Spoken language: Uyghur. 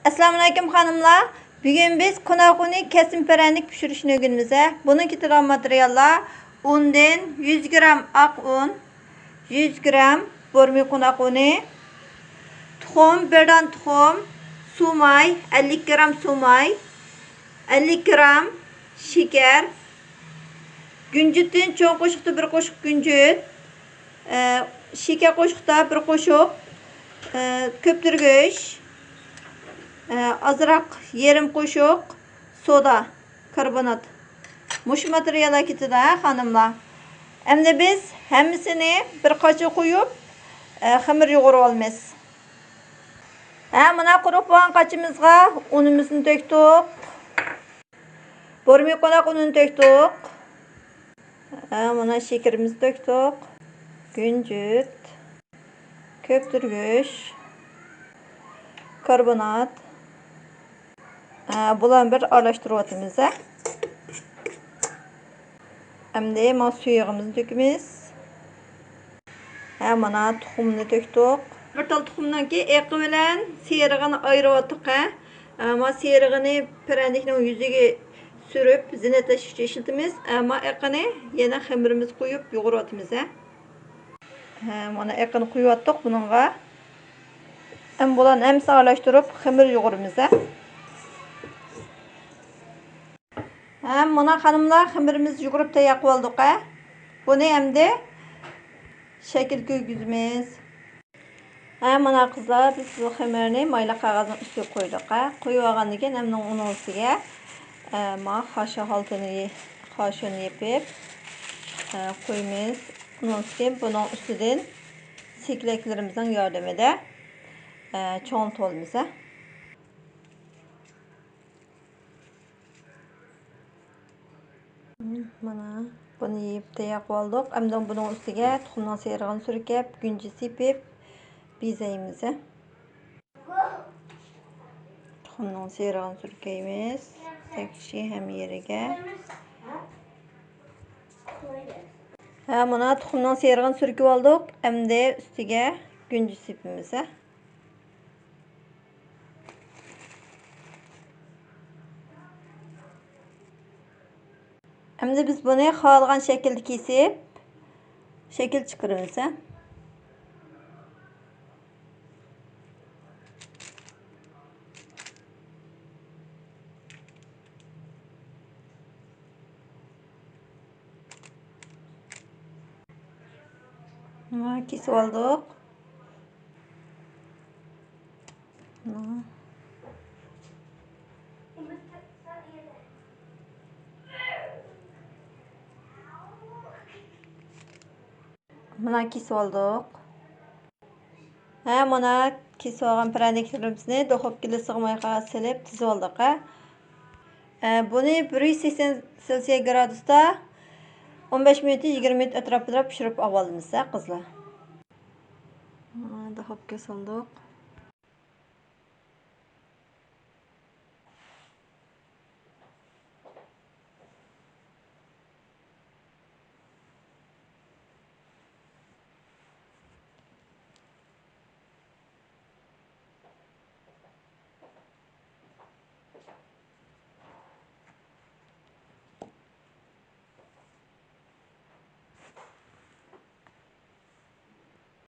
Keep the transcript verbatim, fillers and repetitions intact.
ئەسسالامۇئەلەيكۇم خانىملار. بۈگۈن بىز قوناق ئۇنى كەسمە پىرەنىك پىشۇرۇشنى ئۆگىنىمىز. بۇنىڭ كېتىدىغان ماتېرىياللار: ئۇندىن يۈز گرام ئاق ئۇن، يۈز گرام بۇرمى قوناق ئۇنى، تۇخۇم، بىر دانە تۇخۇم، سۇماي، ئەللىك گرام سۇماي، ئەللىك گرام شېكەر، گۈنجۈتتىن چوڭ قوشۇقتا بىر قوشۇق گۈنجۈت، ئە، شېكەر قوشۇقتا بىر قوشۇق، ئە، كۆپتۈرگۈچ، ئە، ئازراق يېرىم قوشۇق سودا كاربونات. مۇشۇ ماتېرىياللار كېتىدۇ، ھە، خانىملار. ئەمدى بىز ھەممىسىنى بىر قاچىغا قۇيۇپ، ئە، خېمىر يۇغۇرۇۋالىمىز. ھە، مانا قۇرۇپ بولغان قاچىمىزغا ئۇنىمىزنى تۆكتۇق. بۇرمى قوناق ئۇنىنى تۆكتۇق. ھە، مانا شېكىرىمىزنى تۆكتۇق. گۈنجۈت، كۆپتۈرگۈچ، كاربونات. ھە، بۇلارنى بىر ئارىلاشتۇرۇۋاتىمىز، ھە. ئەمدى مانا سۇيۇقىمىزنى تۆكىمىز. ھە، مانا تۇخۇمنى تۆكتۇق. بىر تال تۇخۇمنىڭكى ئېقى بىلەن سېرىغىنى ئايرىۋاتتۇق، ھە. ھە، مانا سېرىغىنى پىرەنىكنىڭ يۈزىگە سۈرۈپ زىننەتلەشكە ئىشلىتىمىز. ھە، مانا ئېقىنى يەنە خېمىرىمىزگە قۇيۇپ يۇغۇرۇۋاتىمىز، ھە. ھە، مانا ئېقىنى قۇيۇۋاتتۇق بۇنىڭغا. ئەمدى بۇلارنى ھەممىسىنى ئارىلاشتۇرۇپ خېمىر يۇغۇرىمىز، ھە. ھە، مانا خانىملار، خېمىرىمىزنى يۇغۇرۇپ تەييار قىلىۋالدۇق، ھە. بۇنى ئەمدى شەكىل كىرگۈزىمىز. ھە، مانا قىزلار، بىز بۇ خېمىرنى مايلىق قەغەزنىڭ ئۈستىگە قويدۇق، ھە. قويۇۋالغاندىن كېيىن ھەم ئۇنىڭ ئۈستىگە، ئە، ما خاشا خالتىنى، خاشۇنى يېپىپ، ئە، قويىمىز. ئۇنىڭ ئۈستىگە بۇنىڭ ئۈستىدىن سېكىلەكلىرىمىزنىڭ ياردىمىدە، ئە، چوڭىتىۋالىمىز، ھە. مانا بۇنى يېيىپ تەييار قىلىۋالدۇق. ئەمدى بۇنىڭ ئۈستىگە تۇخۇمنىڭ سېرىغىنى سۈركەپ، گۈنجە سېپىپ بېزەيمىز. تۇخۇمنىڭ سېرىغىنى سۈركەيمىز تەكشى ھەممە يېرىگە. ھە، مانا تۇخۇمنىڭ سېرىغىنى سۈركىۋالدۇق. ئەمدى ئۈستىگە گۈنجە سېپىمىز. ئەمدى بىز بۇنى خالىغان شەكىلدە كېسىپ، شەكىل چىقىرىمىز. مانا كېسىۋالدۇق. مانا كېسىۋالدۇق. ھە، مانا كېسىۋالغان پىرەنىكلىرىمىزنى دوخوپكا ئىللىق سىغمايغا سېلىپ تىزىۋالدۇق، ھە. ئە، بۇنى بىر يۈز سەكسەن سېلسىيە گرادۇستا ئون بەش مىنۇت، يىگىرمە مىنۇت ئەتراپىدا پىشۇرۇپ ئاۋالىمىز، ھە، قىزلار. ھە، دوخوپكا سالدۇق.